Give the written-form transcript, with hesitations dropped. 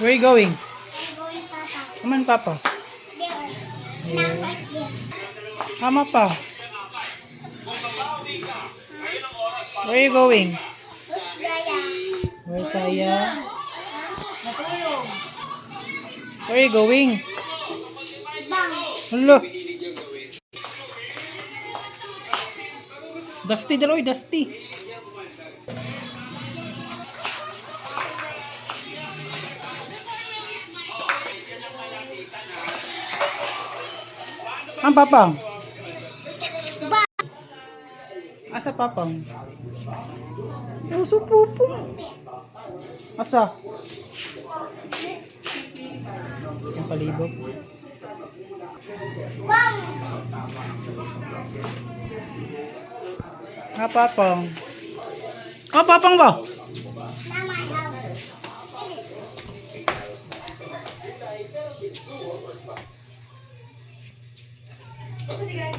Where you going? I'm going, Papa. Come on, Papa. There. Yeah. Now right there. Mama pa. Where you going? Where's Yaya? Where's Saya? Natulog. Where you going? Bang. Hello. Dusty daloy, dusty. Ang papang. Bang. Asa papang? Uso pupong. Asa? Yung palibog. Bang. Ah, papang. Ah, papang ba? Now my house. It is. Ito guys,